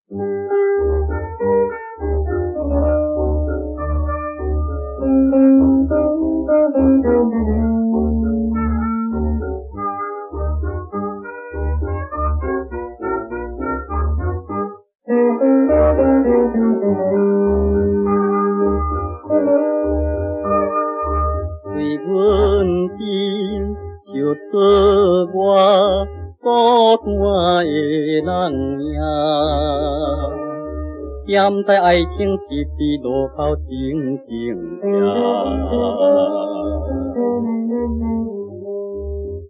对阮真笑出我孤單的人影，踮在愛情十字路口靜靜行，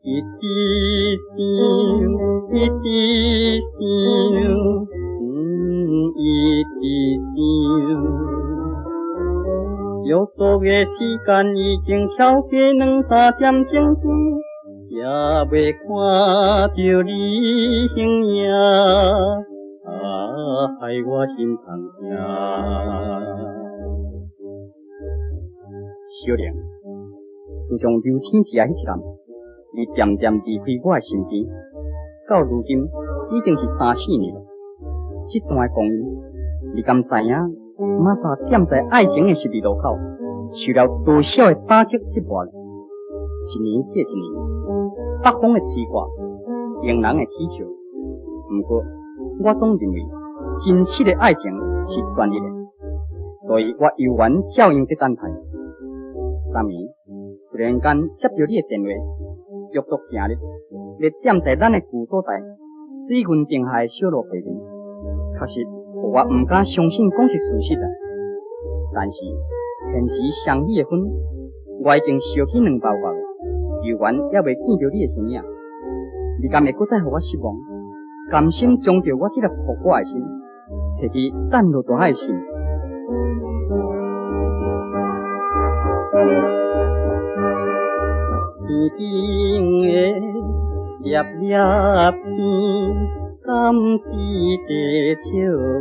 一直想，一直想，一直想。約束的時間已經超過兩三點鐘，也未看著你形影，啊，害我心痛疼。小玲，自從流星節彼一暗，你漸漸離開我的身邊，到如今已經是三四年了。這段的光陰，你敢知影？馬莎踮在愛情的十字路口，受了多少的打擊折磨？一年過一年，北風的吹刮，迎人的恥笑。毋過，我總認為真實的愛情是專一的，所以我猶原照樣佇等待。昨暝突然間接著你的電話，約束今日，欲踮在咱的舊所在，水銀燈下的小路會面，確實予我毋敢相信講是事實啊！但是現時雙語的婚，我已經相去兩包月，猶原猶未見著你的身影，你敢會閣再予我失望？甘心將著我這粒木瓜的心，提去等落大海的心？天頂的粒粒星，敢是在笑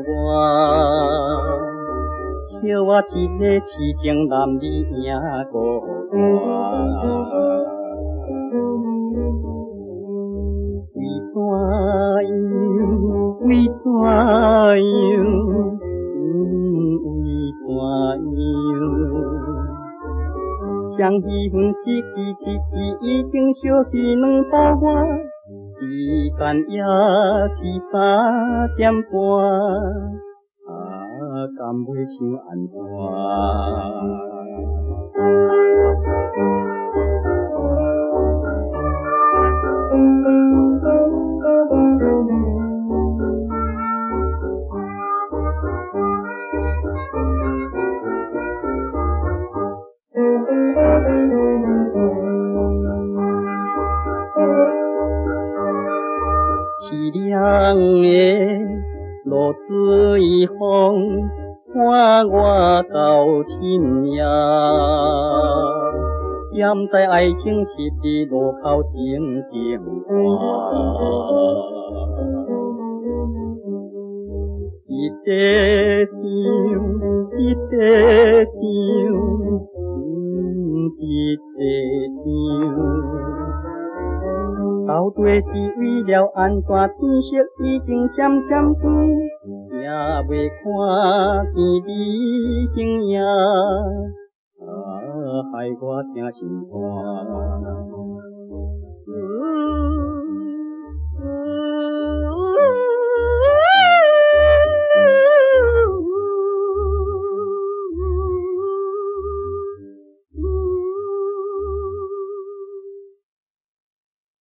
我？笑我一个痴情男兒影孤單。為怎樣？為怎樣？為怎樣？雙魚分一支一支已經相去兩包外，時間也是三點半，啊，敢袂傷暗淡？淒涼的露水風，伴我到深夜，踮在愛情十字路口靜靜看。一直想，一直想，一直想。到底是為了按怎？天色已經漸漸暗，也未看見你形影，啊，害我疼心肝。